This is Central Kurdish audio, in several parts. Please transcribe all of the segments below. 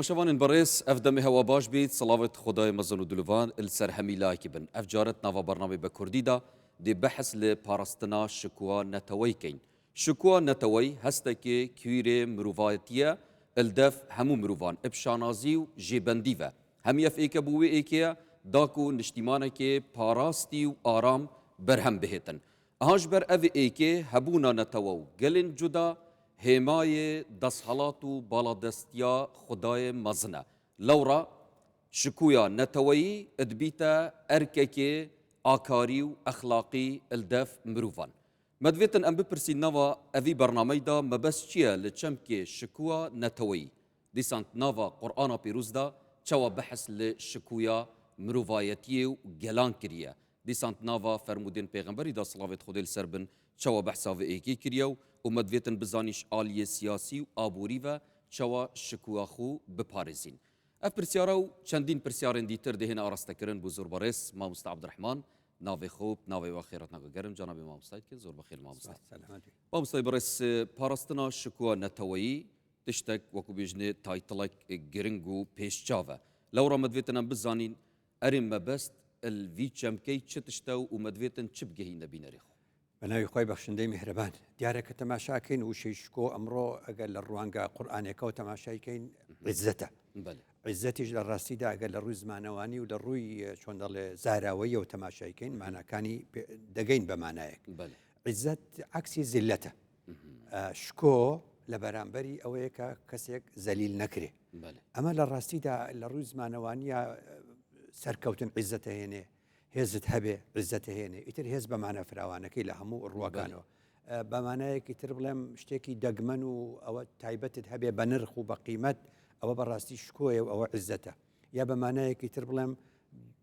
تەماشەوانên بەڕێز ئەv دەمێ هەوا باش بیت سڵاوت خودای مەزن و دلوڤان ال سەر هەمی لایەکی بن ئەv جارت ناڤا بەرنامەی بە کوردی دا دێ بەحس لە پاراستنا شکوە نەتەوەی کەین شکوە نەتەوەی هەستەکێ کویرێ مروڤایەتیە ال دەف هەموو مروڤان ئب شانازی و ژێبەندی ڤە هەمی ئەف ئێکە بوو وێ ئێکێە داکو نشتیمانەکێ پاراستی و ئارام بەرهەم بهێتن ئەها ژ بەر ئەڤ ئێکێ هەبوونا نەتەوە و گەلێن جودا هێمایێ دەسهەڵات و باڵادەستیا خودایێ مەزنە. لەوڕا شکویا نەتەوەیی دبیتە ئەرکەکێ ئاکاری و ئەخلاقی لدەف مروڤان. مە دڤێتن ئەم بپرسین ناڤا ئەڤی بەرنامەی دا مەبەست چیە لە چەمکێ شکویا نەتەوەیی؟ دیسان ناڤا قورئانا پیروز دا چەوا بەحس لە شکویا مروڤایەتیێ و گەلان کریە؟ دیسان ناڤا فەرموودێن پێغەمبەری دا سڵاڤێت خودێ ل سەر بن چەوا بەحسا ڤێ ئێکێ کریە و و مە دڤێتن بزانیش ئالیێ سیاسی و ئابووری ڤە چەوا شکویا خوو بپارێزین. ئەڤ پرسیارە و چەندین پرسیارێن دیتر دێهێنە ئاراستە کرن بو زۆر بەڕێز ماموستا عەبدرەحمان ناڤێ خوب ناڤێ وە خێراتناگە گەرم جانابێ ماموستای دکەن زۆر بەخێر ماموستا. ماموستای بەڕێز پاراستنا شکویا نەتەوەیی تشتەک وەکو بێژنێ title ەک گرنگ و پێشچاڤە. لەوڕا مە دڤێتن ئەم بزانین ئەرێ مەبەست ال ڤی چەمکەی چ تشتە و مە دڤێتن چ بگەهینە بینەرێ خو؟ بە ناوی خوای بەخشندەی میهرەبان. دیارە کە تەماشا کەین وشەی شکۆ ئەمڕۆ ئەگەر لە ڕوانگە قورئانێکەوە تەماشای کەین عیزەتە. عیزەتیش لە ڕاستیدا ئەگەر لە ڕووی زمانەوانی و لە ڕووی چۆن دەڵێ زاراوەیەوە تەماشای کەین ماناکانی دەگەین بە مانایەک. عیزەت عەکسی زیلەتە. شکۆ لە بەرامبەری ئەوەیە کە کەسێک زەلیل نەکرێ. ئەمە لە ڕاستیدا لە ڕووی زمانەوانیە سەرکەوتن عیزەتە هێنێ هێزت هەبێ عیزەتە هێنێ ئیتر هێز بەمانە فراوانەکەی لە هەموو ڕووەکانەوە بەمانایەکی تر بڵێم شتێکی دەگمەن و ئەوە تایبەتت هەبێ بە نرخ و بە قیمەت ئەوە بەڕاستی شکۆیە و ئەوە عیزەتە یا بە مانایەکی تر بڵێم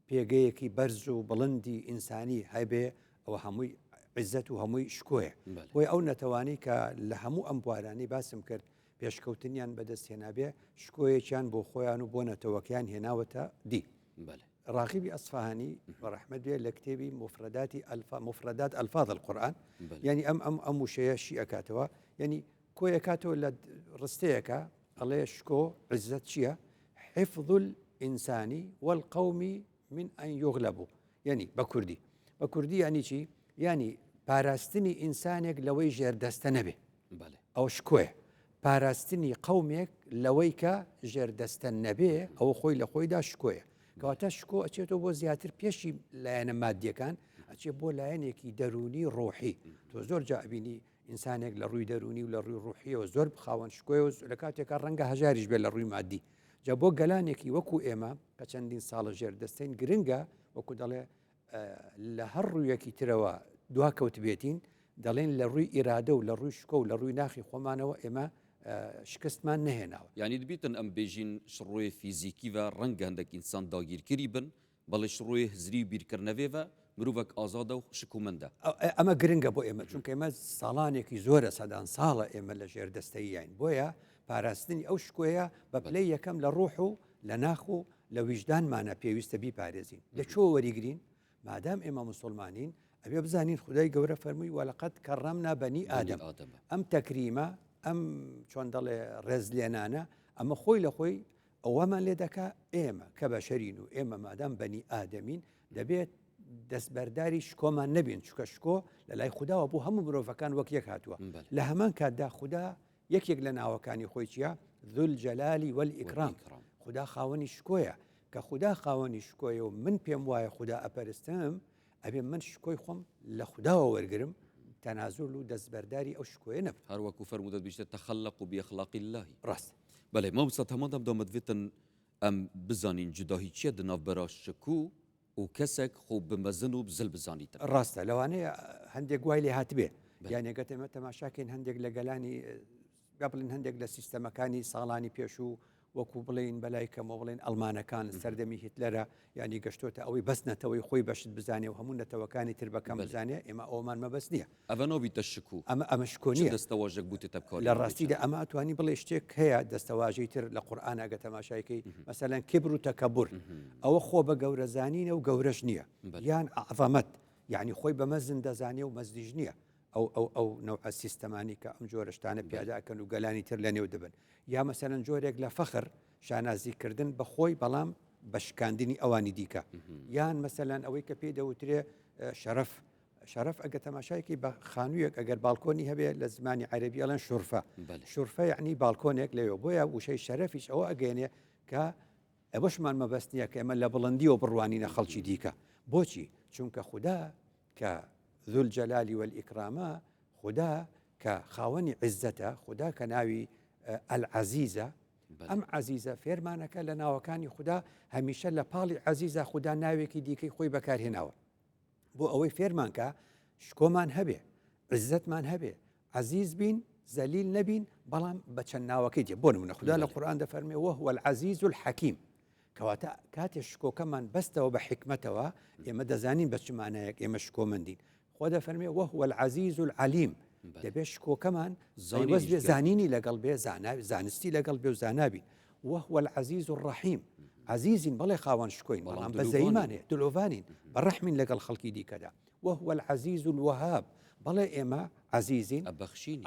پێگەیەکی بەرز و بڵندی ئینسانی هەبێ ئەوە هەمووی عیزەت و هەمووی شکۆیە بۆی ئەو نەتەوانی کە لە هەموو ئەم بوارانەی باسم کرد پێشکەوتنیان بەدەست هێنابێ شکۆیەکیان بۆ خۆیان و بۆ نەتەوەکەیان هێناوەتە دی. ڕاغیبی ئەسفەهانی بە ڕەحمەت بێ لە کتێبی مفرداتی ئەلفا مفردات الفاظ القرآن یعنی ئەم ئەم ئەم وشەیە شی ئەکاتەوە یعنی کۆیەکاتەوە لە ڕستەیەکە ئەڵێ شکۆ عزت چییە؟ حفظ الإنسان والقوم من أن يغلبوا یعنی بە کوردی بە کوردی یعنی چی؟ یعنی پاراستنی ئینسانێک لەوەی ژێردەستە نەبێ ئەوە شکۆیە. پاراستنی قەومێک لەوەی کە ژێردەستە نەبێ ئەوە خۆی لە خۆیدا شکۆیە. کەواتە شکۆ ئەچێتەوە بۆ زیاتر پێشی لایەنە مادیەکان ئەچێ بۆ لایەنێکی دەروونی ڕۆحی. تۆ زۆر جا ئەبینی ئینسانێک لە ڕووی دەروونی و لە ڕووی ڕوحیەوە زۆر خاوەن شکۆیە و لە کاتێکا ڕەنگە هەژاریش بێت لە ڕووی مادی. جا بۆ گەلانێکی وەکو ئێمە کە چەندین ساڵە ژێردەستەین گرنگە وەکو دەڵێ لە هەر ڕوویەکی ترەوە دواکەوتبێتین، دەڵێن لە ڕووی ئیرادە و لە ڕووی شکۆ و لە ڕووی ناخی خۆمانەوە ئێمە شکستمان نەهێناوە. یانی دبیتن ئەم بێژین شڕۆێ فیزیکی ڤە ڕەنگە هەندەک ئینسان داگیرکری بن، بەڵێ شڕۆێ هزری و بیرکرنەڤێ ڤە مروڤەک ئازادە و شکومەندە. ئەمە گرنگە بۆ ئێمە، چونکە ئێمە ساڵانێکی زۆرە، سەدان ساڵە ئێمە لە ژێردەستەییاین، بۆیە پاراستنی ئەو شکۆیە بە پلەی یەکەم لە ڕوح و لە ناخ و لە ویژدانمانە پێویستە بیپارێزین. لە کوێوە وەریگرین؟ مادام ئێمە موسوڵمانین ئەبێ بزانین خودای گەورە فەرمووی ولقد کرمنا بنی آدم. ئەم تەکریمە، ئەم چۆن دەڵێ ڕێزلێنانە، ئەمە خۆی لە خۆی ئەوەمان لێ دەکا ئێمە کە بەشەرین و ئێمە مادام بەنی ئادەمین دەبێت دەستبەرداری شکۆمان نەبین، چونکە شکۆ لە لای خوداوە بۆ هەموو مرۆڤەکان وەک یەک هاتووە. لە هەمان کاتدا خودا یەکێک لە ناوەکانی خۆی چیە؟ ذو الجلال والإکرام، خودا خاوەنی شکۆیە، کە خودا خاوەنی شکۆیە و من پێم وایە خودا ئەپەرستم، ئەبێ من شکۆی خۆم لە خوداوە وەرگرم، تەنازول و دەستبەرداری ئەو شکۆیە نەبم. هەر وەکو فەرموودەت بیشتر تخلقوا بأخلاق اللە. ڕاستە. بەلێ مامۆستا تەمان دەم دامە دڤێتن ئەم بزانین جوداهی چیە دە ناڤبەرا شکو و کەسەک خۆ بە مەزن و زل بزانیتن. ڕاستە لەوانەیە هەندێک وای لێ هاتبێ یان ئەگەر ئێمە تەماشاکەین هەندێک لە گەلانی با بڵێن هەندێک لە سیستەمەکانی ساڵانی پێشوو وەکو بڵێین بەلای کەمەوە بڵێن ئەڵمانەکان سەردەمی هیتلەرە یانی گەشتۆتە ئەوەی بەس نەتەوەی خۆی بەشت بزانێ و هەموو نەتەوەکانی تر بەکەم بزانێ ئێمە ئەومان مەبەست نییە. ئەڤە نابیتە شکو. ئەمە ئەمە شکۆ نییە. چ دەستەواژەک بوتێتە بکاری لە ڕاستیدا ئەمە ئەتوانی بڵێ شتێک هەیە دەستەواژەی تر لە قورئان ئەگە تەماشای کەی مەسەلەن کبر و تەکەبور ئەوە خۆ بە گەورە زانینە و گەورەش نییە یان عەزەمەت یعنی خۆی بە مەزن دەزانێ و مەزنیش نییە ئەو ئەو ئەو نەوعە سیستەمانی کە ئەم جۆرە شتانە پیادە ئەکەن و گەلانی تر لەنێو دەبن یا مەسەلەن جۆرێک لە فەخر. شانازیکردن بە خۆی بەڵام بە شکاندنی ئەوانی دیکە یان مەسەلەن ئەوەی کە پێی دەوترێ شەرەف شەرەف ئەگە تەماشایکی بە خانوویەک ئەگەر بالکۆنی هەبێ لە زمانی عەربی ئەڵێن شرفە شرفە یعنی بالکۆنێک لەوێ بۆیە وشەی شەرەفیش ئەوە ئەگەێنێ کە ئەوەشمان مەبەست نییە کە ئێمە لە بڵندیەوە بڕوانینە خەڵکی دیکە بۆچی چونکە خودا کە ذو الجلال والإکرامە خودا کە خاوەنی عیزەتە، خودا کە ناوی العزیزە، ئەم عەزیزە فێرمانەکە لە ناوەکانی خودا هەمیشە لە پاڵی عەزیزە خودا ناوێکی دیکەی خۆی بەکارهێناوە بۆ ئەوەی فێرمانکە شکۆمان هەبێ عزەتمان هەبێ عەزیز بین زەلیل نەبین بەڵام بە چەند ناوەکەی دێ بۆ نمونە خودا لە قورآن دەفەرمێ وهو العزیز الحەکیم کەواتە کاتێ شکۆکەمان بەستەوە بە حیکمەتەوە ئێمە دەزانین بە چ مانایەک ئێمە شکۆمەندین خوا دەفەرمێ وهو العزیز العلیم دەبێت شکۆکەمان زانیش بێ زانینی لەگەڵ بێ زانستی لەگەڵ بێ و زانابین وهو العزیز الرحیم عزیزین بەڵێ خاوەن شکۆین بەڵام بەزەیمان هەیە دلۆڤانین بە ڕەحمین لەگەڵ خەڵکی دیکەدا وهو العزیز الوهاب بەڵێ ئێمە عزیزین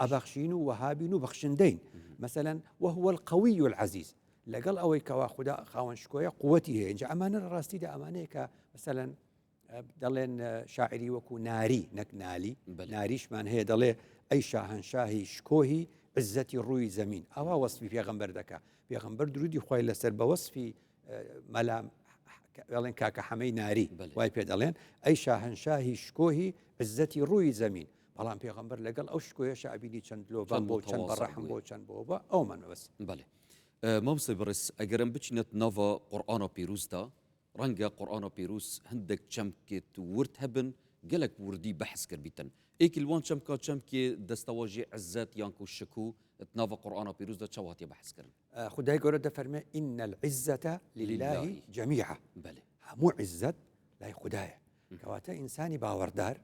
ئەبەخشین و وەهابین و بەخشندەین مەسەلەن وهو القوی العزیز لەگەڵ ئەوەی کەوا خودا خاوەن شکۆیە قوتی هەیە اینجا ئەمانە لە ڕاستیدا ئەمانەیە کە مەسەلەن دەڵێن شاعری وەکو ناری نەک نالی ناریشمان هەیە دەڵێ ئەی شاهنشاهی شکۆهی عزەتی ڕووی زەمین ئەوە وەسفی پێغەمبەر دەکا پێغەمبەر درودی خوای لەسەر بە وەسفی مەلام دەڵێن کاکە حەمەی ناری وای پێ دەڵێن ئەی شاهنشاهی شکۆهی عزەتی ڕووی زەمین بەڵام پێغەمبەر لەگەڵ ئەو شکۆیەشە ئەبینی چەند لۆڤان بۆ چەند بەڕەحم بۆ چەند بۆ بە ئەومان بەس بەێ مامۆستای بەڕێز ئەگەر ئەم بچینە ناڤا قورئانا پیروزدا ڕەنگە قورئانا پیروز هەندێک چەمکێت ورد هەبن گەلەک وردی بەحس کردبیتن ئێکی لوان چەمکا چەمکێ دەستەواژی عزەت یانکو شکو ناڤا قورئانا پیروزدا چەوە هاتیە بەحس کردن؟ خودای گەورە دەفەرمێ ان العزة لله جميعا بەلێ هەموو عزەت لای خودایە کەواتە ئینسانی باوەڕدار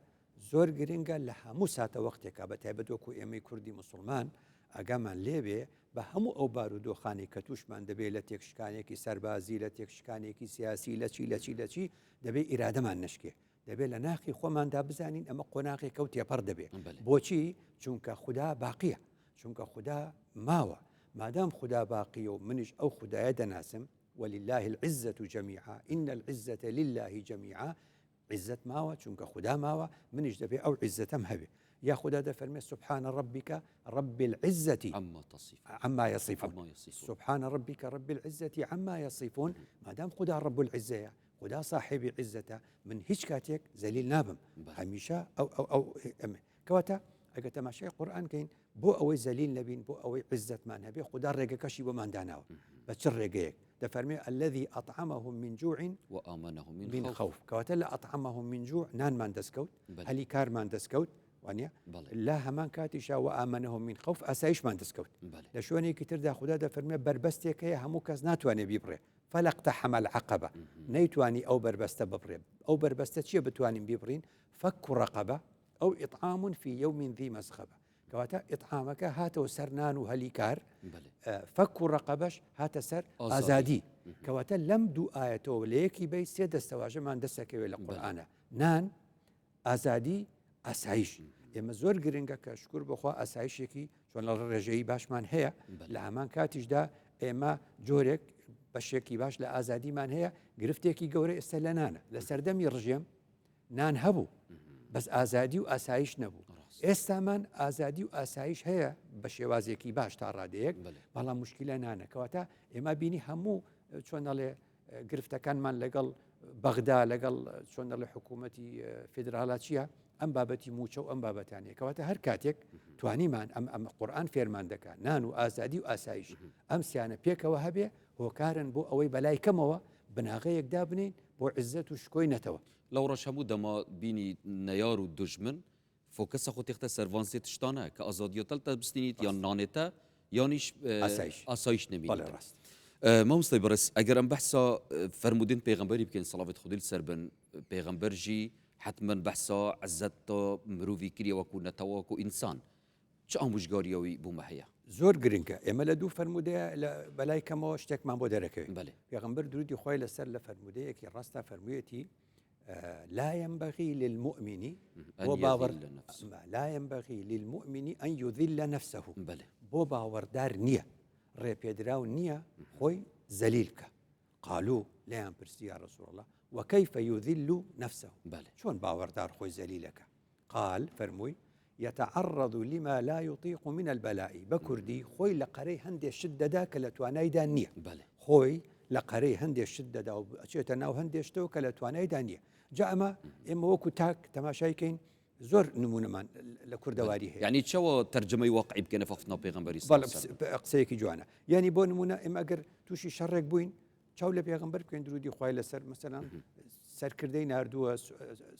زۆر گرنگە لە هەموو ساتەوەختێکا بە تایبەت وەکو ئێمەی کوردی موسڵمان ئاگامان لێبێ بە هەموو ئەو بارودۆخانەی کە تووشمان دەبێ لە تێکشکانێکی سەربازی لە تێکشکانێکی سیاسی لە چی لە چی لە چی دەبێ ئیرادەمان نەشکێ دەبێ لە ناخی خۆماندا بزانین ئەمە قۆناغێکە و تێپەڕ دەبێ بۆچی چونکە خودا باقیە چونکە خودا ماوە مادام خودا باقیە و منیش ئەو خودایە دەناسم ولله العزة جميعا إن العزة لله جميعا عیزەت ماوە چونکە خودا ماوە منیش دەبێ ئەو عیزەتەم هەبێ یا خودا دەفەرمێ سبحان ربك رب العزة عما تصفون عما يصفون سبحان ربك رب العزة عما يصفون مادام خودا رب العزەیە خودا صاحبی عزەتە من هیچ کاتێک زەلیل نابم هەمیشە ئەو ئەو ئەو ئەمێ کەواتە ئەگە تەماشای قورئان کەین بۆ ئەوەی زەلیل نەبین بۆ ئەوەی عزەتمان هەبێ خودا ڕێگەکەشی بۆمان داناوە بە چ ڕێگەیەک دەفەرمێ الذي أطعمهم من جوع وآمنهم من خوف کەواتە لە أطعمهم من جوع نانمان دەستکەوت هەلی کارمان دەستکەوت وانە لە هەمان کاتیشا وآمنهم من خوف ئاسایشمان دەستکەوت لە شوێنێکی تردا خودا دەفەرمێ بەربەستێک هەیە هەموو کەس ناتوانێت بیبڕێ فلا اقتحم العقبە نەیتوانی ئەو بەربەستە ببڕێ ئەو بەربەستە چییە بتوانین بیبڕین فك رقبە ئەو ئیطعام فی یوم ذی مسغبە کەواتە ئیطعامەکە هاتەوە سەر نان و هەلی کار فەک و ڕەقەبەش هاتە سەر ئازادی کەواتە لەم دوو ئاەتەوە لە یەکی بی سێ دەستەواژەمان دەستەکەوێت لە قورآانە نان ئازادی ئاسایش ئێمە زۆر گرنگە کە شکر بخوا ئاسایشێکی چۆن لە ڕێژەیی باشمان هەیە لە هەمان کاتیشدا ئێمە جۆرێک بەشێکی باش لە ئازادیمان هەیە گرفتێکی گەورە ئێستا لە نانە لە سەردەمی ڕژێم نان هەبوو بەس ئازادی و ئاسایش نەبوو ئێستامان ئازادی و ئاسایش هەیە بە شێوازێکی باش تا ڕادەیەک بەڵام مشکلە نانە کەواتە ئێمە بینی هەموو چۆن دەڵێ گرفتەکانمان لەگەڵ بەغدا لەگەڵ چۆن دەڵێ حکوومەتی فیدراڵا چییە ئەم بابەتی موچە و ئەم بابەتانەیە کەواتە هەر کاتێک توانیمان ئەم ئەم قورآن فێرمان دەکات نان و ئازادی و ئاسایش ئەم سیانە پێکەوە هەبێ هۆکارن بۆ ئەوەی بەلای کەمەوە بناغەیەک دابنین بۆ عزەت و شکۆی نەتەوە. لەوڕەش هەموو دەما بینی نەیار و دوژمن فۆکەسە خۆ تێختە سەر ڤان سێ تشتانە کە ئازادیە تەل تە بستینیت یان نانێتە یانیش ئاسایش نەبینیت. مامۆستای بەڕێز ئەگەر ئەم بەحسا فەرموودن پێغەمبەری بکەین سەڵاوت خودی لەسەر بن پێغەمبەر ژی حتمەن بەحسا عزەت مروڤی کریە وەکو نەتەوە وەکو ئینسان چ ئامۆژگاریە وی بۆ مە هەیە؟ زۆر گرنگە ئێمە لە دوو فەرموودەیە لە بەلای کەمەوە شتێکمان بۆ دەرەکەوێت بەلێ. پێغەمبەر درودی خوای لەسەر لە فەرموودەیەکی ڕاستە فەرموویەتی لا ينبغي للمؤمن بۆ باوەڕ لا ينبغي للمؤمن أن يذل نفسه بەلێ. بۆ باوەڕدار نییە ڕێپێدراو نییە خۆی. زەلیل بکە. قالو، لێیان پرسی، یا رسول اللە، وکیف یذل نفسه، بەلێ. چۆن باوەڕدار خۆی زەلیل ئەکا؟ قال، فەرمووی، یتعرض لما لا یطیق من البلاء، بە کوردی، خۆی لە قەرەی هەندێ شت دەدا کە لە توانایدا نییە. بەلێ. خۆی لە قەرەی هەندێ شت دەدا و ئەچێتە ناو هەندێ شتەوە کە لە توانایدا نییە. جا ئەمە ئێمە وەکو تاک تەماشای کەین زۆر نمونەمان لە کوردەواری هەیە. یعنی چەوە تەرجەمەی واقعی بکەنە فەختنا پێغەمبەری صلی الله علیه وسلم؟ قسەیەکی جوانە. یعنی بۆ نمونە ئێمە ئەگەر تووشی شەڕێک بووین چاو لە پێغەمبەر بکەین درودی خوای لەسەر مەسەلەن سەرکردەی ناردووە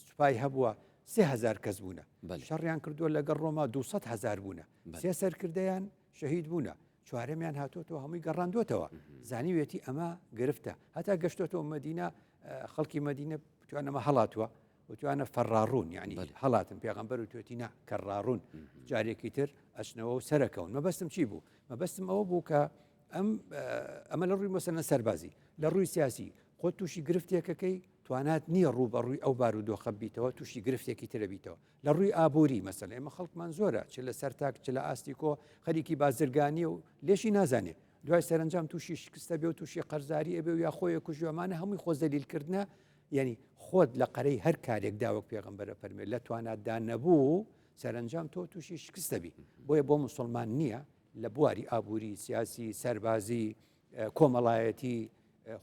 سوپای هەبووە 3000 کەس بوونە شەڕیان کردووە لەگەڵ ڕۆما 200 هزار بوونە سێ سەرکردەیان شەهید بوونە چوارەمیان هاتووەتەوە هەمووی گەڕاندوێتەوە زانیوێتی ئەمە گرفتە هەتا گەشتێتەوە مەدینە خەڵکی مەدینە بتوانەمە هەڵاتوە وتوانە فەڕاڕوون یعنی هەڵاتن پێغەمبەر و توێتی نا کەڕاڕوون جارێکی تر ئەچنەوە و سەرەکەون مەبەستم چی بوو مەبەستم ئەوە بوو کە ئەم ئەمە لە ڕووی مەسەلەن سەربازی لە ڕووی سیاسی خۆ تووشی گرفتێکەکەی توانات نییە ڕوو بە ڕووی ئەو بارودۆخە بیتەوە تووشی گرفتێکی ترە بیتەوە لە ڕووی ئابووری مەسەل ئێمە خەڵکمان زۆرە چ لە سەر تاک چ لە ئاستی کۆ خەریکی بازرگانیە و لێشی نازانێ دوای سەرنجام تووشی شکستە بێ و تووشی قەرزاری ئەبێ و یا خۆیە کوژوەمانە هەمووی خۆ زەلیلکردە یعنی خۆت لە قەرەی هەر کارێک دا وەک پێغەمبەرە فەرمێ لە تواناتدا نەبوو سەرنجام تۆ تووشی شکستە بی بۆیە بۆ مسلمان نییە لە بواری ئابووری، سیاسی، سەربازی، کۆمەڵایەتی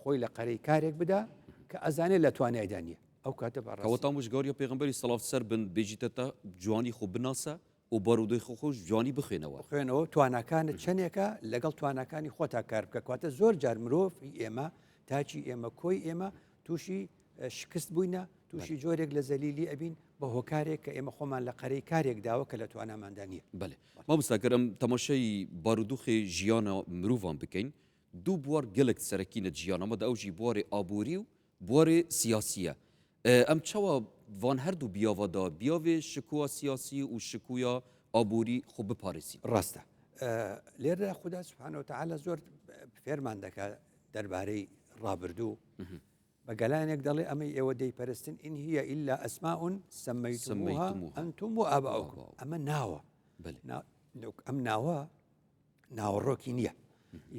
خۆی لە قەرەی کارێک بدا کە ئەزانێت لە توانایدا نییە ئەو کاتە بەڕاستی. کەوەتا مژگاریە پێغەمبەری سڵاو سەر بن بێژیتە تا جوانی خۆ بناسە و بارودۆی خۆ خۆش جوانی بخوێنەوە. بخوێنەوە تواناکانت چەنێکە لەگەڵ تواناکانی خۆتا کار بکە کەواتە زۆر جار مرۆڤ ئێمە تاکی ئێمە کۆی ئێمە تووشی شکست بووینە تووشی جۆرێک لە زەلیلی ئەبین بە هۆکارێک کە ئێمە خۆمان لە قەرەی کارێک داوە کە لە تواناماندا نییە. بەلێ مامۆستا گەر ئەم تەماشای بارودوخی ژیانە مروڤان بکەین دوو بوار گەلەک سەرەکینە ژیانە مە دە ئەو ژی بوارێ ئابووری و بوارێ سیاسیە ئەم چەوا ڤان هەردوو بیاڤا دا بیاڤێ شکوە سیاسی و شکویا ئابووری خۆ بپارێزین. ڕاستە لێرەدا خودا سبحانە وتعالی زۆر فێرمان دەکات دەربارەی ڕابردوو بە گەلانێک دەڵێ ئەمەی ئێوە دەیپەرستن إن هي إلا أسماء سميتموها أنتم وآباؤكم ئەمە ناوە ئەم ناوە ناوەڕۆکی نییە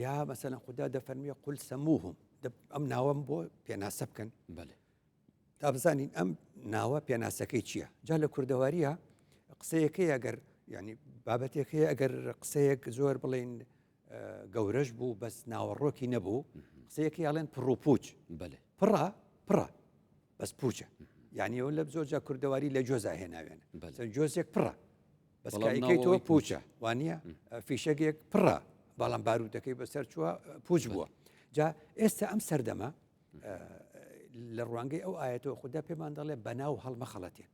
یا مەسەلەن خودا دەفەرمی قل سموهم ئەم ناوەم بۆ پێناسە بکەن تا بزانین ئەم ناوە پێناسەکەی چییە جا لە کوردەواریە قسەیەکەی ئەگەر ینی بابەتێک هەیە ئەگەر قسەیەک زۆر بڵین گەورەش بوو بەس ناوەڕۆکی نەبوو قسەیەکی ئەڵێن پڕوپوچ بەێ پڕە پڕە بەس پوچە یعنی ئەو لە زۆر جا کوردەواری لە جۆزا هێناوێن جۆزێک پڕە بەس کایکەی تۆ پوچە وانە فیشەکێک پڕە بەڵام باروتەکەی بەسەر چووە پوچ بووە جا ئێستا ئەم سەردەمە لە ڕوانگەی ئەو ئاەتەوە خوددا پێمان دەڵێ بەناو هەڵمەخەڵەتێن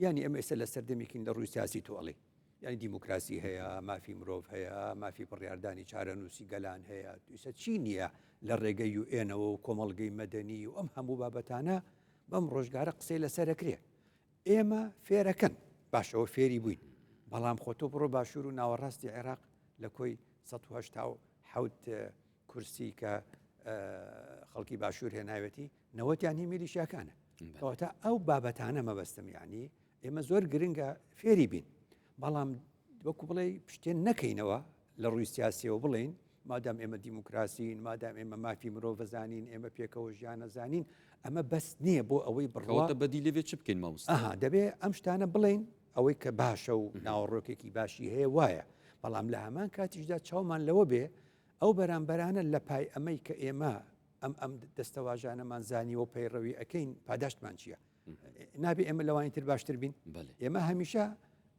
یانی ئەمە ئێستا لە سەردەمێکین لە ڕووی سیاسی تۆ ئەڵێ یانی دیموکراسی هەیە مافی مرۆڤ هەیە مافی بڕیاردانی چارەنووسی گەلان هەیە ئیسە چی نییە لە ڕێگەی یوئێنەوە و کۆمەڵگەی مەدەنی و ئەم هەموو بابەتانە بەم ڕۆژگارە قسەی لەسەرەکرێ ئێمە فێرەکەن باشەوە فێری بووین بەڵام خۆ تۆ بڕۆ باشوور و ناوەڕاستی عێراق لە کۆی 1970 کورسی کە خەڵکی باشوور هێناوێتی نەوەتیان هی میلیشیاکانە کەواتە ئەو بابەتانە مەبەستم یعنی ئێمە زۆر گرنگە فێری بین بەڵام وەکو بڵێ پشتێن نەکەینەوە لە ڕووی سیاسیەوە بڵین مادام ئێمە دیموکراسین مادام ئێمە مافی مرۆڤزانین ئێمە پێکەوە ژیانەزانین ئەمە بەس نییە بۆ ئەوەی بڕواتە بەدی لەوێ چ بکەین مامۆستا دەبێ ئەم شتانە بڵین ئەوەی کە باشە و ناوەڕۆکێکی باشی هەیە وایە بەڵام لە هەمان کاتیشدا چاومان لەوە بێ ئەو بەرامبەرانە لە پای ئەمەی کە ئێمە ئەم ئەم دەستەواژانەمان زانیوە و پەیڕەوی ئەەکەین پاداشتمان چییە؟ نابێ ئێمە لەوانی تر باشتر بین ئێمە هەمیشە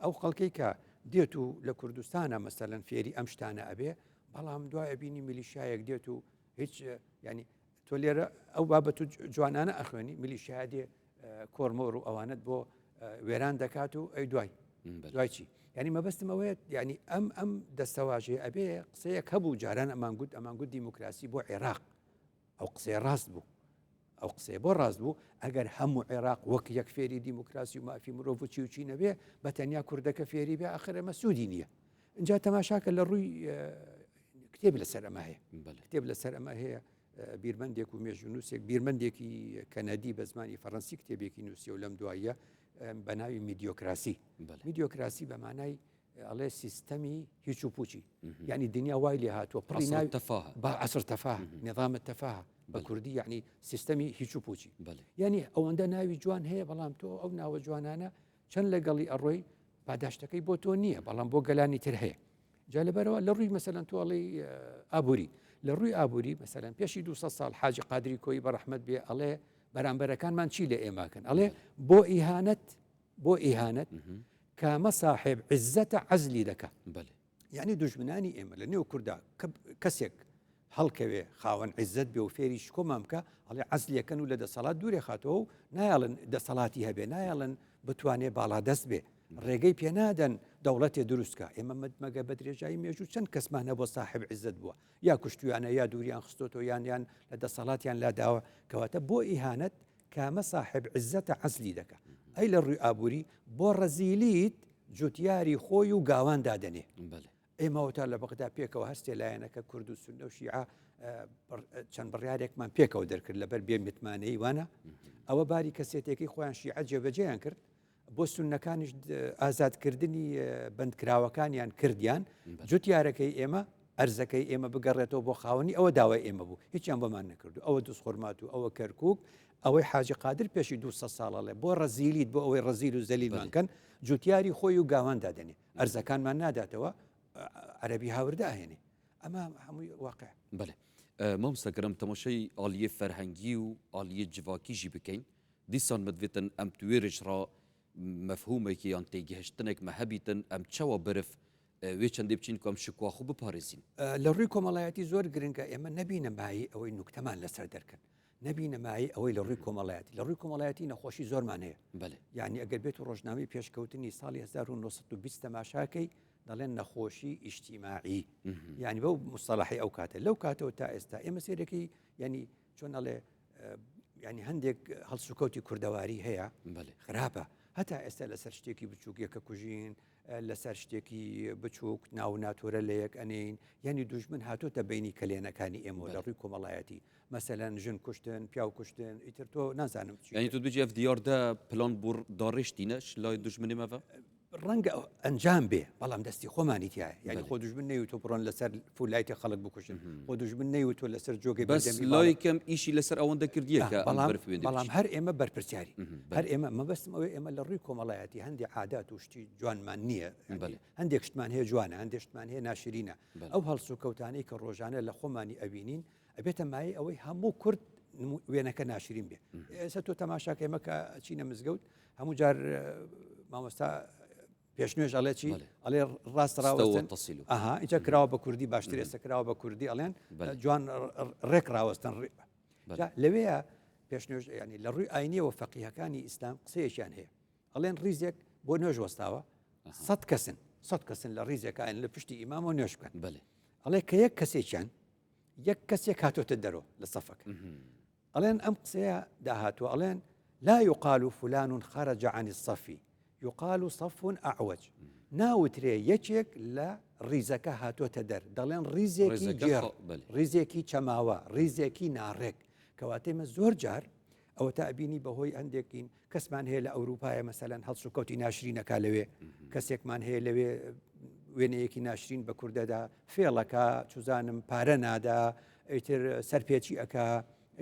ئەو خەڵکەی کە دێت و لە کوردستانە مەسەلەن فێری ئەم شتانە ئەبێ بەڵام دوای ئەبینی میلیشایەک دێت و هیچ ینی تۆ لێرە ئەو بابەت و جوانانە ئەخوێنی میلیشیا دێ کۆرمۆر و ئەوانت بۆ وێران دەکات و ئەی دوای دوای چی ینی مەبەستم ئەوەیە ینی ئەم ئەم دەستەواژەیە ئەبێ قسەیەک هەبوو جاران ئەمان گوت ئەمان گوت دیموکراسی بۆ عێراق ئەو قسەیە ڕاست بوو ئەو قسەیە بۆ ڕاست بوو ئەگەر هەموو عێراق وەک یەک فێری دیموکراسی و مافی مرۆڤ و چی و چی نەبێ بە تەنیا کوردەکە فێری بێ ئاخر ئەمە سوودی نییە اینجا تەماشاکە لە ڕووی کتێب لەسەر ئەمە هەیە کتێب لەسەر ئەمە هەیە بیرمەندێک و مێژونووسێک بیرمەندێکی کەنەدی بە زمانی فەڕەنسی کتێبێکی نووسی و لەم دواییە بە ناوی میدیۆکراسی میدیۆکراسی بە مانای ئەڵێ سیستەمی هیچ و پوچی یعنی دنیا وای لێ هاتووە پڕی ناوی تەفاهە با عصر تەفاه نظام التفاهە بە کوردی یعنی سیستەمی هیچ و پوچی یعنی ئەوەندە ناوی جوان هەیە بەڵام تۆ ئەو ناوە جوانانە چەند لەگەڵی ئەڕۆی پاداشتەکەی بۆ تۆ نییە بەڵام بۆ گەلانی تر هەیە جا لەبەرەوە لە ڕووی مەسەلەن تۆ ئەڵێی ئابووری لە ڕووی ئابووری مەسەلەن پێشی 200 ساڵ حاجی قادری کۆی بە ڕەحمەت بێ ئەڵێ بەرامبەرەکانمان چی لە ئێماکەن ئەڵێ بۆ ئیهانەت بۆ ئیهانەت کامە ساحێب عزەتە عەزلی دەکا بەێ یعنی دوژمنانی ئێمە لە نێو کوردا کەسێک هەڵکەوێ خاوەن عیزەت بێ و فێری شکۆمان بکە ئەڵێ عەزلێکەن و لە دەسەڵات دوورێ خاتەوە و نایەڵن دەسەڵاتی هەبێ نایەڵن بتوانێ باڵادەست بێ ڕێگەی پێنادەن دەوڵەتێ دروستکە ئێمە مەگە بە درێژایی مێژوو چەند کەسمان هەبووە ساحب عیزەت بووە یا کوشتویانە یا دووریان خستۆتەوە یان یان لە دەسەڵاتیان لاداوە کەواتە بۆ ئیهانەت کامە ساحب عیزەتە عەزلی دەکا ئەی لە ڕووی ئابووری بۆ ڕەزیلیت جوتیاری خۆی و گاوان دادەنێ ئێمە وتا لە بەغدا پێکەوە هەر سێ لایەنەکە کورد و سوننە و شیعە چەند بڕیارێکمان پێکەوە دەرکرد لەبەر بێ متمانەی وانە ئەوە باری کەسێتێکی خۆیان شیعە جێبەجێیان کرد بۆ سوننەکانیش ئازادکردنی بەندکراوەکانیان کردیان جوتیارەکەی ئێمە ئەرزەکەی ئێمە بگەڕێتەوە بۆ خاوەنی ئەوە داوای ئێمە بوو هیچیان بۆمان نەکردو ئەوە دوزخورماتوو ئەوە کەرکک ئەوەی حاجی قادر پێشی دو ساڵەڵێ بۆ ڕەزیلیت بۆ ئەوەی ڕەزیل و زەلیلمان کەن جوتیاری خۆی و گاوان دادەنێ ئەرزەکانمان ناداتەوە عەرەبی هاوردە ئەهێنێ ئەمە هەمووی واقع. بەلێ مامۆستا گەرم تەماشای ئالیێ فەرهەنگی و ئالیێ جڤاکی ژی بکەین دیسان مدڤێتن ئەم توێرش ڕا مەفهومێکی یان تێگەهشتنێک مە هەبیتن ئەم چەوە برف وێ چەندێ بچین کو ئەم شکوا خو بپارێزین. لە ڕووی کۆمەڵایەتی زۆر گرنگە ئێمە نەبینە مایەی ئەوەی نوکتەمان لەسەر دەرکەن نەبینە مایەی ئەوەی لە ڕووی کۆمەڵایەتی لە ڕووی کۆمەڵایەتی نەخۆشی زۆرمان هەیە بەێ یعنی ئەگەر بێت و ڕۆژنامەی پێشکەوتنی ساڵی 1920 تەماشاکەی دەڵێن نەخۆشی ئیجتیماعی یعنی بەو مستەڵحی ئەو کاتە لەو کاتەوە تا ئێستا ئێمە سێرەکەی ینی چۆن ئەڵێ ینی هەندێک هەڵسوکەوتی کوردەواری هەیە خراپە هەتا ئێستا لەسەر شتێکی بچووک یەکە کوژین لەسەر شتێکی بچووک ناو ناتۆرە لە یەک ئەنین یعنی دوژمن هاتۆتە بینی کەلێنەکانی ئێمە لە ڕووی کۆمەڵایەتی مەسەلەن ژن کوشتن پیاو کوشتن ئیتر تۆ نازانم چی یعنی تو بجی ئەف دیاردە پلان بۆ داڕێشتینە لای دوژمنی مەڤە؟ ڕەنگە ئەنجام بێ بەڵام دەستی خۆمانی تایە یعنی خۆ دوژمن نەیوتۆ بڕۆن لەسەر فولایتی خەڵک بکوژن خۆ دوژمن نەیوتۆ لەسەر جۆگەی بەس لای کەم ئیشی لەسەر ئەوەندە کردیە کە بەڵام بەڵام هەر ئێمە بەرپرسیاری هەر ئێمە مەبەستم ئەوەی ئێمە لە ڕووی کۆمەڵایەتی هەندێک عادات و شتی جوانمان نییە هەندێک شتمان هەیە جوانە هەندێک شتمان هەیە ناشرینە ئەو هەڵسوکەوتانەی کە ڕۆژانە لە خۆمانی ئەبینین ئەبێتە مایەی ئەوەی هەموو کورد وێنەکە ناشرین بێ ئێستا تۆ تەماشاکە ئێمە کە چینە مزگەوت هەموو جار مامۆستا پێشنوێژ ئەڵێ چی ئەڵێ ڕاست ڕاوەستن ئەها ئیجا کراوە بە کوردی باشتر ئێستا کراوە بە کوردی ئەڵێن جوان ڕێک ڕاوەستن لەوەیە پێشنوێژ ینی لە ڕووی ئاینیەوە فەقیهەکانی ئیسلام قسەیەکیان هەیە ئەڵێن ڕیزێک بۆ نوێژ وەستاوە سەد کەسن سەد کەسن لە ڕیزێکان لە پشتی ئیمامەوە نوێژ بکەن بەێ ئەڵێ کە یەک کەسێکیان یەک کەسێک هاتۆتە دەرۆ لە سەفەکە ئەڵێن ئەم قسەیە داهاتوە ئەڵێن لا يقال فلان خرج عن الصف يقال صف أعوج ناوترێ یەکێک لە ڕیزەکە هاتۆتە دەر دەڵێن ڕیزێکی گێڕ ڕیزێکی چەماوە ڕیزێکی ناڕێک کەواتێمە زۆر جار ئەوەتا ئەبینی بەهۆی هەندێکین کەسمان هەیە لە ئەوروپایە مەسەلەن هەڵسوکەوتی ناشرینەکە لەوێ کەسێکمان هەیە لەوێ وێنەیەکی ناشرین بە کوردەدا فێڵەکە چزانم پارە نادا ئیتر سەرپێچی ئەک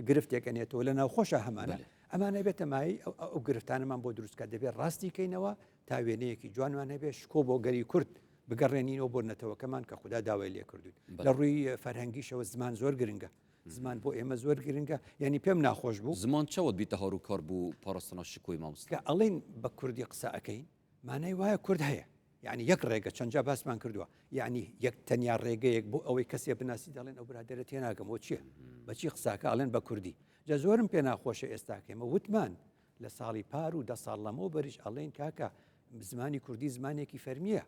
گرفتێک ئەنێتەوە لە ناوخۆشە هەمانە ئەمانە بێتە مای ئەو گرفتانەمان بۆ دروستکە دەبێت ڕاستی کەینەوە تا وێنەیەکی جوانمان هەبێ شکۆ بۆ گەلی کورد بگەڕێنینەوە بۆ نەتەوەکەمان کە خودا داوای لێکردوین لە ڕووی فەرهەنگیشەوە زمان زۆر گرنگە زمان بۆ ئێمە زۆر گرنگە یعنی پێم ناخۆش بوو. زمان چەوە بیتە هاروکار بو پاراستنا شکۆی مامۆستا؟ کە ئەڵێین بە کوردی قسە ئەکەین مانای وایە کورد هەیە یعنی یەک ڕێگە چەند جا باسمان کردووە یعنی یەک تەنیا ڕێگەیەک بۆ ئەوەی کەسێ بناسی دەڵێن ئەو برادەرە تێناگەم بۆ چییە بەچی قساکە ئەڵێن بە کوردی جا زۆرم پێ ناخۆشە ئێستاکەمە وتمان لە ساڵی پار و دە ساڵ لەمەوە بەریش ئەڵێن کاکە زمانی کوردی زمانێکی فەرمیە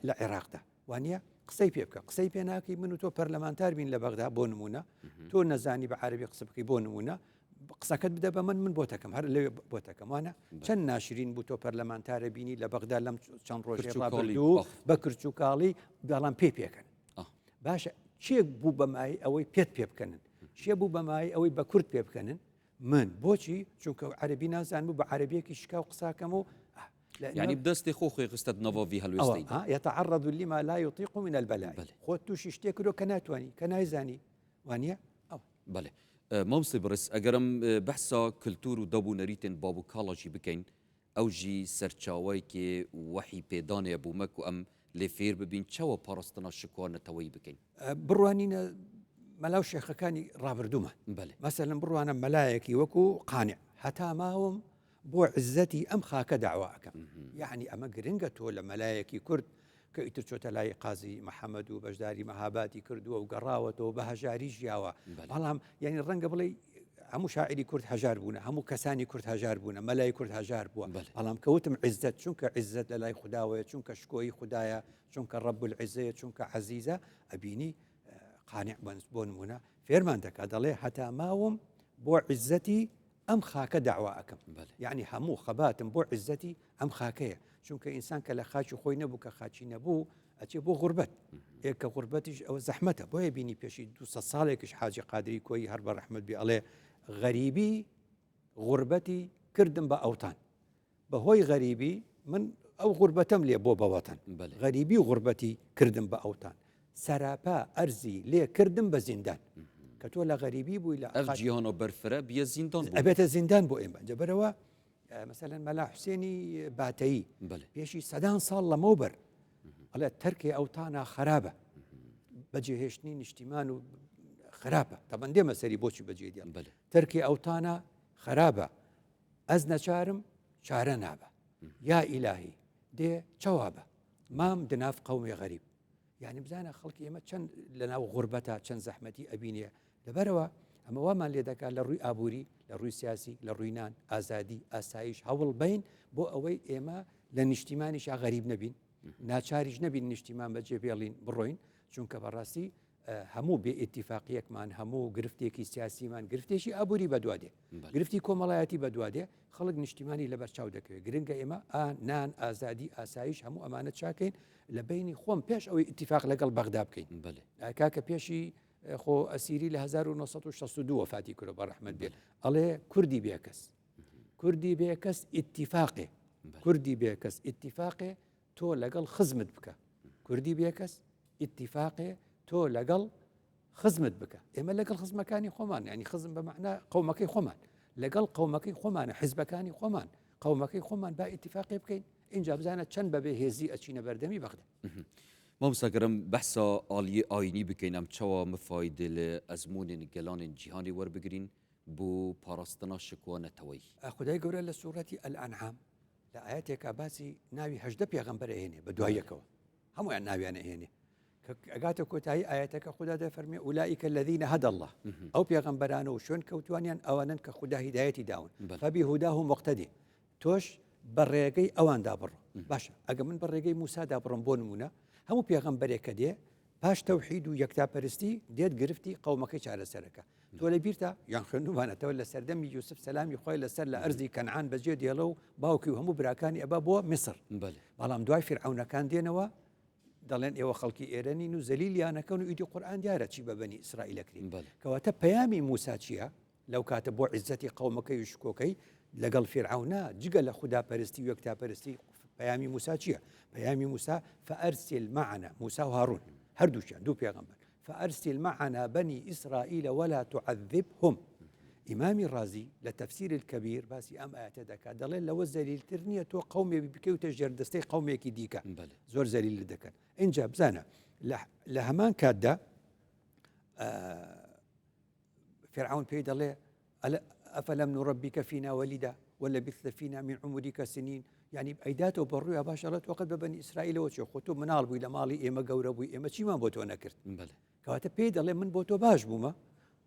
لە عێراقدا وانە قسەی پێ بکە قسەی پێ ناکەی من و تۆ پەرلەمانتار بین لە بەغدا بۆ نمونە تۆ نەزانی بە عربی قسە بکەی بۆ نمونە قسەکەت بدە بە من من بۆتەکەم هەر لەوێ بۆتەکەم وانە چەند ناشرین بوو تۆ پەرلەمانتارە بینی لە بەغدا لەم چەند ڕۆژێ ڕابردوو بە کرچوکاڵی بەڵام پێ پێکەن باشە چێک بوو بەمای ئەوەی پێت پێ بکەنن شێ بوو بەمای ئەوەی بە کورد پێ بکەنن من بۆچی چونکە عەربی نازانم و بە عەربیەکی شکاو قساکەم و. یعنی بدەستی خۆ خۆی خستە ناڤا ڤی هەلوێستەی دا. يتعرض لما لا يطيق من البلاء خۆت تووشی شتێک کردووە کە ناتوانی کە نایزانی وانە ئەوە. بەلێ مامۆستای بەڕێز ئەگەر ئەم بەحسا کلتور و داب و نەریتێن باب و کاڵا ژی بکەین ئەو ژی سەرچاوەیەکێ وەحی پێدانێ بۆ مە کو ئەم لێ فێر ببین چەوە پاراستنا شکوا نەتەوەیی بکەین. بڕوانینە مەلا و شێخەکانی ڕابردوومان بەلێ. مەسەلەن بڕوانە مەلایەکی وەکو قانع هەتا ماوم بۆ عزەتی ئەم خاکە داوا ئەکەم یعنی ئەمە گرنگە تۆ لە مەلایەکی کورد کە ئیتر چۆتە لای قازی محەممەد و بەشداری مەهاباتی کردووە و گەڕاوەتەوە بە هەژاری ژیاوە بەڵام یعنی ڕەنگە بڵێ هەموو شاعری کورد هەژار بوونە هەموو کەسانی کورد هەژار بوونە مەلای کورد هەژار بووە بەڵام کەوتم عزت چونکە عزت لە لای خداوەیە چونکە شکۆی خدایە چونکە ڕب العزەیە چونکە عەزیزە ئەبینی قانع بۆ نمونە فێرمان دەکات دەڵێ هەتا ماوم بۆ عزەتی ئەم خاکە داوا ئەکەم یعنی هەموو خەباتم بۆ عزەتی ئەم خاکەیە چونکە ئینسان کە لە خاکی خۆی نەبوو کە خاچی نەبوو ئەچێ بۆ غوربەت ئێ کە غوربەتیش ئەوە زەحمەتە بۆیە بینی پێشی 200 ساڵێکیش حاجی قادری کۆیی هەر بە ڕەحمەت بێ ئەڵێ غەریبی غوربەتی کردم بە ئەوتان بەهۆی غەریبی من ئەو غوربەتەم لێ بۆ بە وەتەن غەریبی و غوربەتی کردم بە ئەوتان سەراپا ئەرزی لێ کردم بە زیندان کە تۆ لە غەریبی بووی لە ئەف جیهانە بەرفرە بیە زیندان ئەبێتە زیندان بۆ ئێمە جەبەرەوە مەسەلەن مەلا حوسێنی باتەیی پێشی سەدان ساڵ لەمەوبەر ئەڵێ تەرکێ ئەوتانە خراپە بەجێهێشتنی نیشتیمان و خراپە تەبەن دێمە سەری بۆچی بەجێ دیان تەرکێ ئەوتانە خراپە ئەز نەچارم چارە نابە یا ئیلاهی دێ چەوابە مام دناف قەومێ غەریب یعنی بزانە خەڵکی ئێمە چەند لە ناو غوربەتە چەند زەحمەتی ئەبینێ لەبەرەوە ئەمە وامان لێ دەکات لە ڕووی ئابووری لە ڕووی سیاسی لە ڕووی نان ئازادی ئاسایش هەوڵ بین بۆ ئەوەی ئێمە لە نیشتیمانیشا غەریب نەبین ناچاریش نەبین نیشتیمان بەجێ بێڵین بڕۆین چونکە بەڕاستی هەموو بێ ئیتیفاقیەکمان هەموو گرفتێکی سیاسیمان گرفتێکی ئابووری بەدوا دێ گرفتی کۆمەڵایەتی بەدوا دێ خەڵک نیشتیمانی لەبەر چاو دەکەوێت گرنگە ئێمە ئا نان ئازادی ئاسایش هەموو ئەمانە چاکەین لە بینی خۆم پێش ئەوەی ئیتیفاق لەگەڵ بەغدا بکەین کاکە پێشی خۆ ئەسیری لە 1962 وەفاتی کرد بە ڕەحمەت بێت ئەڵێ کوردی بێکەس کوردی بێکەس ئیتیفاقێ کوردی بێکەس ئیتیفاقێ تۆ لەگەڵ خزمت بکە کوردی بێکەس ئیتیفاقێ تۆ لەگەڵ خزمت بکە ئێمە لەگەڵ خزمەکانی خۆمان ینی خزم بە مەعنا قەومەکەی خۆمان لەگەڵ قەومەکەی خۆمانە حزبەکانی خۆمان قەومەکەی خۆمان با ئیتیفاقی بکەین اینجا بزانە چەند بەبێ هێزی ئەچینە بەردەمی بەغدا مامۆستا گەرم بەحسا ئالیێ ئاینی بکەین ئەم چەوا مفایدێ لە ئەزموونێن گەلانێن جیهانێ وەربگرین بۆ پاراستنا شکوا نەتەوەیی. خودای گەورە لە سوڕەتی الانعام لە ئاەتێکا باسی ناوی هەدە پێغەمبەر ئەهێنێ بە دوای یەکەوە هەمویان ناویان ئەهێنێ کە ئەگاتە کۆتایی ئاەتەکە خدا دەفەرمێ أولئك الذين هدى الله ئەو پێغەمبەرانە و شوێن کەوتوانیان ئەوانن کە خودا هیدایەتی داون فبهداهم اقتد تۆش بە ڕێگەی ئەواندا بڕۆ باشە ئەگە من بە ڕێگەی موسادا بڕم بۆ نمونە هەموو پێغەمبەرێک کە دێ پاش تەوحید و یەکتاپەرستی دێت گرفتی قەومەکەی چارەسەرەکە تۆ لە بیرتە یان خوێندومانەتەوە لە سەردەمی یوسف سەلامی خۆی لەسەر لە ئەرزی کەنعان بەجێ دێڵە و باوکی و هەموو براکانی ئەبا بۆ میسر بەڵام دوای فیرعەونەکان دێنەوە دەڵێن ئێوە خەڵکی ئێرە نین و زەلیلیانەکەن و ئیدی قورئان دیارە چی بە بەنی ئیسرائیلەکرین کەواتە پەیامی موسا چییە؟ لەو کاتە بۆ عیزەتی قەومەکەی و شکۆکەی لەگەڵ فیرعەونا جگە لە خودا پەرستی و یەکتاپەرستی پەیامی موسا چییە؟ پەیامی موسا فأرسل معنا موسا و هاڕون هەردووکیان دوو پێغەمبەر فأرسل معنا بني إسرائيل ولا تعذبهم ئیمامی ڕازی لە تفسیر الكبیر باسی ئەم ئاەتە دەکات دەڵێن لەوە زەلیلتر نییە تۆ قومێ بکەوتە ژێردەستەی قومێکی دیکە زۆر زەلیل دەکەن اینجا بزانە لە هەمان کاتدا فرعون پێی دەڵێ أفلم نربك فينا وليدا ولبثت فينا من عمرك سنين یعنی ئەیداتەوە بە ڕووی باش ئەڵێت وەقت بە بەنی ئیسرائیلەوە چێ خۆ تۆ مناڵ بووی لە ماڵی ئێمە گەورە بووی ئێمە چیمان بۆ تۆ نەکرد کەواتە پێی دەڵێ من بۆ تۆ باش بوومە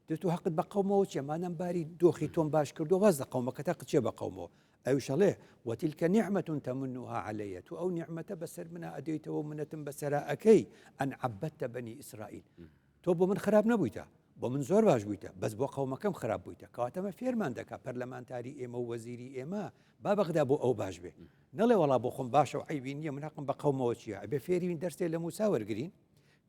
دێت تۆ حەقت بە قەومەوە چیە مادام باری دۆخی تۆم باش کردو واز لە قەومەکەتە قچێ بە قەومەوە ئەویشەڵێ وتلك نعمة تمنها علي تۆ ئەو نیعمەتە بەسەر منە ئەدەیتەوە منەتم بەسەرا ئەەکەی أن عبدت بني إسرائيل تۆ بۆ من خراپ نەبوویتە بۆ من زۆر باش بوویتە بەس بۆ قەومەکەم خراپ بوویتە کەواتەمە فێرمان دەکا پەرلەمانتاری ئێمە و وەزیری ئێمە با بەغدا بۆ ئەو باش بێ نەڵێ وەڵا بۆ خۆم باشە و عیبی نییە من حەقم بە قەومەوە چییە ئەبێ فێرین دەرسێ لە موسا وەرگین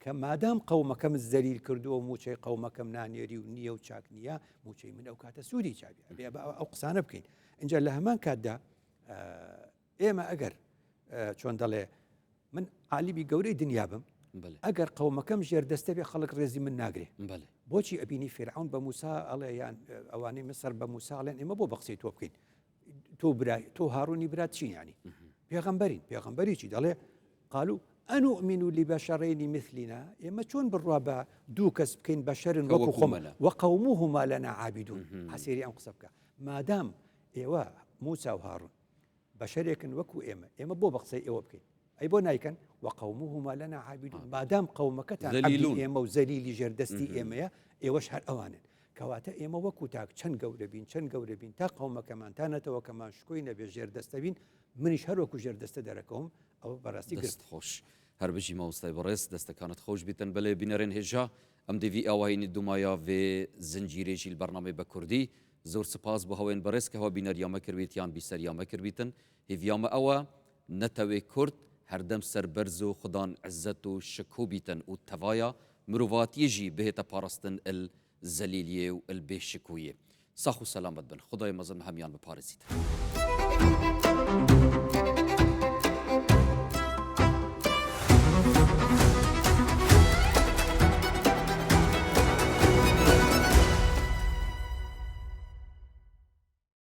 کە مادام قەومەکەم زەلیل کردووە و موچەی قەومەکەم نانێری و نییە و چاک نییە موچەی من ئەو کاتە سوودی چابی ئەبێ ئەو قسانە بکەین اینجا لە هەمان کاتدا. ئێمە ئەگەر چۆن دەڵێ من عالیمی گەورەی دنیا بم ئەگەر قەومەکەم ژێر دەستە بێ خەڵک ڕێزی من ناگرێ بۆچی ئەبینی فیرعون بە موسا ئەڵێ یان ئەوانەی مسەر بە موسا ئەڵێن ئێمە بۆ بە قسەی تۆ بکەین تۆ برای تۆ هاڕونی برات چین ینی پێغەمبەرین پێغەمبەری چی دەڵێ قالو أنؤمن لبشرين مثلنا ئێمە چۆن بڕوا بە دوو کەس بکەین بەشەرن وەکو خۆمانە وقومهما لنا عابدون حسێری ئەم قسە بکە مادام ئێوە موسا و هاڕون بەشەرێکن وەکو ئێمە ئێمە بۆ بە قسەی ئێوە بکەین ئەی بۆ نایکەن وقومهما لنا عابدون مادام قەومەکەتان عەبدی ئێمە و زەلیلی ژێر دەستی ئێمەیە ئێوەش هەر ئەوانن کەواتە ئێمە وەکو تاک چەند گەورە بین چەند گەورە بین تا قەومەکەمان تا نەتەوەکەمان شکۆی نەبێ ژێر دەستە بین منیش هەر وەکو ژێر دەستە دەرەکەوم ئەوە بەڕاستی دەست خۆش هەر بژی مامۆستای بەڕێز دەستەکانت خۆش بیتن بەلێ بینەرێن هێژا ئەم دێ ڤی ئاواهینی دومایا ڤێ زنجیرێ ژیل بەرنامەی بە کوردی زۆر سپاس بۆ هەوێن بەڕێز کە هەوە بینەریا مە کردبیت یان بیسەریا مە کردبیتن هیڤیا مە ئەوە نەتەوێ کورد هەردەم سەربەرز و خودان عزەت و شکۆ بیتن و تەڤایا مروڤاتیێ ژی بهێتە پاڕستن ال زەلیلیێ و ال بێ شکویێ. ساخ و سەلامەت بن. خودای مەزن هەمیان بپارێزیتن.